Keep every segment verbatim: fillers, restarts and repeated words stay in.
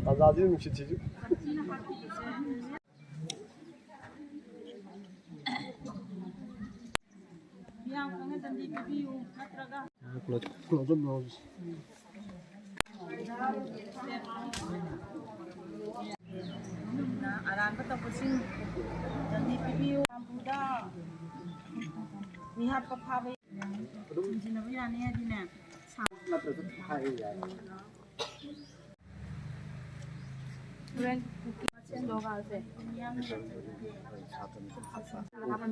ꯇꯥꯟꯖꯥꯁꯤꯗ ꯅꯨꯡꯁꯤꯠꯁꯤꯁꯨ꯫ ꯑꯔꯥꯟꯕ ꯇꯧꯕꯁꯤꯡ ꯗꯟꯗꯤ ꯄꯤꯕꯤꯌꯨ꯫ ꯅꯝꯐꯨꯗ ꯃꯤꯍꯥꯠꯄ ꯐꯥꯕ ꯊꯤꯡꯖꯤꯟꯅꯕ ꯌꯥꯅꯤ ꯍꯥꯏꯗꯤꯅꯦ꯫ ꯍꯣꯔꯦꯟ ꯀꯨꯀꯤ ꯃꯁꯦꯟ ꯂꯣꯒꯥꯜꯁꯦ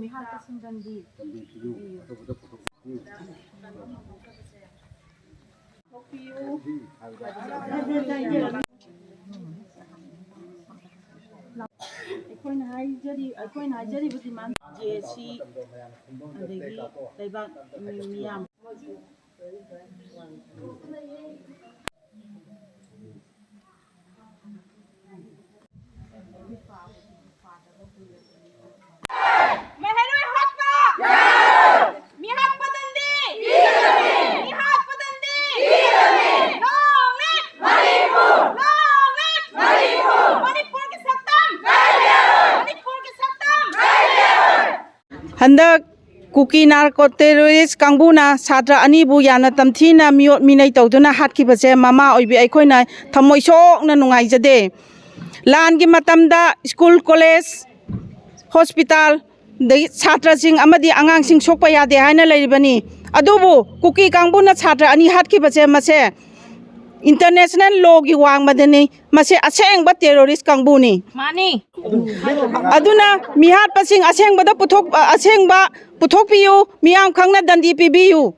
ꯃꯤꯍꯥꯠꯄꯁꯤꯡ ꯗꯟꯗꯤ ꯄꯤꯕꯤꯌꯨ꯫ ꯑꯩꯈꯣꯏꯅ ꯍꯥꯏꯖꯔꯤ-, ꯑꯩꯈꯣꯏꯅ ꯍꯥꯏꯖꯔꯤꯕ demand ꯖꯦ ꯑꯦ ꯁꯤ ꯑꯗꯒꯤ ꯂꯩꯕꯥꯛ ꯃꯤꯌꯥꯝ꯫ ꯃꯍꯩꯔꯣꯏ ꯍꯥꯠꯄ! ꯃꯤꯍꯥꯠꯄ ꯗꯟꯗꯤ! ꯃꯤꯍꯥꯠꯄ ꯗꯟꯗꯤ! Long live! Long live! ꯃꯅꯤꯄꯨꯔꯒꯤ ꯁꯛꯇꯝ! ꯃꯅꯤꯄꯨꯔꯒꯤ ꯁꯛꯇꯝ! ꯍꯟꯗꯛ ꯀꯨꯀꯤ ꯅꯥꯔꯀꯣ ꯇꯦꯔꯣꯔꯤꯁ ꯀꯥꯡꯕꯨꯅ ꯁꯥꯇ꯭ꯔ ꯑꯅꯤꯕꯨ ꯌꯥꯝꯅ ꯇꯝꯊꯤꯅ ꯃꯤꯑꯣꯠ ꯃꯤꯅꯩ ꯇꯧꯗꯨꯅ ꯍꯥꯠꯈꯤꯕꯁꯦ ꯃꯃꯥ ꯑꯣꯏꯕꯤ ꯑꯩꯈꯣꯏꯅ ꯊꯃꯣꯏ ꯁꯣꯛꯅ ꯅꯨꯡꯉꯥꯏꯖꯗꯦ꯫ ꯂꯥꯟꯒꯤ ꯃꯇꯝꯗ ꯁ꯭ꯀꯨꯜ, ꯀꯣꯂꯦꯖ, ꯍꯣꯁꯄꯤꯇꯥꯜ, ꯑꯗꯒꯤ ꯁꯥꯇ꯭ꯔꯁꯤꯡ ꯑꯃꯗꯤ ꯑꯉꯥꯡꯁꯤꯡ ꯁꯣꯛꯄ ꯌꯥꯗꯦ ꯍꯥꯏꯅ ꯂꯩꯔꯤꯕꯅꯤ꯫ ꯑꯗꯨꯕꯨ ꯀꯨꯀꯤ ꯀꯥꯡꯕꯨꯅ ꯁꯥꯇ꯭ꯔ ꯑꯅꯤ ꯍꯥꯠꯈꯤꯕꯁꯦ ꯃꯁꯦ ꯏꯟꯇꯔꯅꯦꯁꯅꯦꯜ ꯂꯣꯒꯤ ꯋꯥꯡꯃꯗꯅꯤ꯫ ꯃꯁꯤ ꯑꯁꯦꯡꯕ ꯇꯦꯔꯣꯔꯤꯁ ꯀꯥꯡꯕꯨꯅꯤ꯫ ꯃꯥꯅꯤ꯫ ꯑꯗꯨꯅ ꯃꯤꯍꯥꯠꯄꯁꯤꯡ ꯑꯁꯦꯡꯕꯗ ꯄꯨꯊꯣꯛ-, ꯑꯁꯦꯡꯕ ꯄꯨꯊꯣꯛꯄꯤꯌꯨ, ꯃꯤꯌꯥꯝ ꯈꯪꯅ ꯗꯟꯗꯤ ꯄꯤꯕꯤꯌꯨ,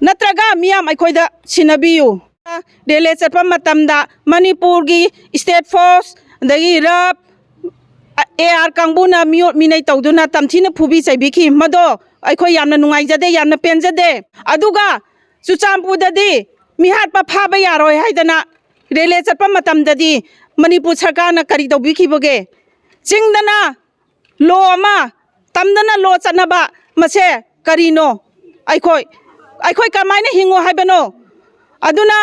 ꯅꯠꯇ꯭ꯔꯒ ꯃꯤꯌꯥꯝ ꯑꯩꯈꯣꯏꯗ ꯁꯤꯟꯅꯕꯤꯌꯨ꯫ ꯔꯦꯂꯦ ꯆꯠꯄ ꯃꯇꯝꯗ ꯃꯅꯤꯄꯨꯔꯒꯤ ꯁ꯭ꯇꯦꯠ ꯐꯣꯔꯁ, ꯑꯗꯒꯤ ꯔꯞ, ꯑꯦ ꯑꯥꯔ ꯀꯥꯡꯕꯨꯅ ꯃꯤꯑꯣꯠ ꯃꯤꯅꯩ ꯇꯧꯗꯨꯅ ꯇꯝꯊꯤꯅ ꯐꯨꯕꯤ ꯆꯩꯕꯤꯈꯤ꯫ ꯃꯗꯣ ꯑꯩꯈꯣꯏ ꯌꯥꯝꯅ ꯅꯨꯡꯉꯥꯏꯖꯗꯦ, ꯌꯥꯝꯅ ꯄꯦꯟꯖꯗꯦ꯫ ꯑꯗꯨꯒ ꯆꯨꯔꯆꯥꯟꯄꯨꯔꯗꯗꯤ ꯃꯤꯍꯥꯠꯄ ꯐꯥꯕ ꯌꯥꯔꯣꯏ ꯍꯥꯏꯗꯅ ꯔꯦꯂꯦ ꯆꯠꯄ ꯃꯇꯝꯗꯗꯤ ꯃꯅꯤꯄꯨꯔ ꯁꯔꯀꯥꯔꯅ ꯀꯔꯤ ꯇꯧꯕꯤꯈꯤꯕꯒꯦ? ꯆꯤꯡꯗꯅ ꯂꯣ ꯑꯃ, ꯇꯝꯗꯅ ꯂꯣ ꯆꯠꯅꯕ, ꯃꯁꯦ ꯀꯔꯤꯅꯣ? ꯑꯩꯈꯣꯏ, ꯑꯩꯈꯣꯏ ꯀꯃꯥꯏꯅ ꯍꯤꯡꯉꯣ ꯍꯥꯏꯕꯅꯣ? ꯑꯗꯨꯅ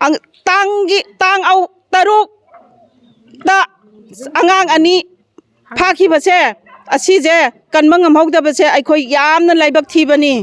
ꯑꯪ-, ꯇꯥꯡꯒꯤ, ꯇꯥꯡ ꯑꯧ-, ꯇꯔꯨꯛꯇ ꯑꯉꯥꯡ ꯑꯅꯤ ꯐꯥꯈꯤꯕꯁꯦ, ꯑꯁꯤꯁꯦ ꯀꯟꯕ ꯉꯝꯍꯧꯗꯕꯁꯦ ꯑꯩꯈꯣꯏ ꯌꯥꯝꯅ ꯂꯥꯏꯕꯛ ꯊꯤꯕꯅꯤ꯫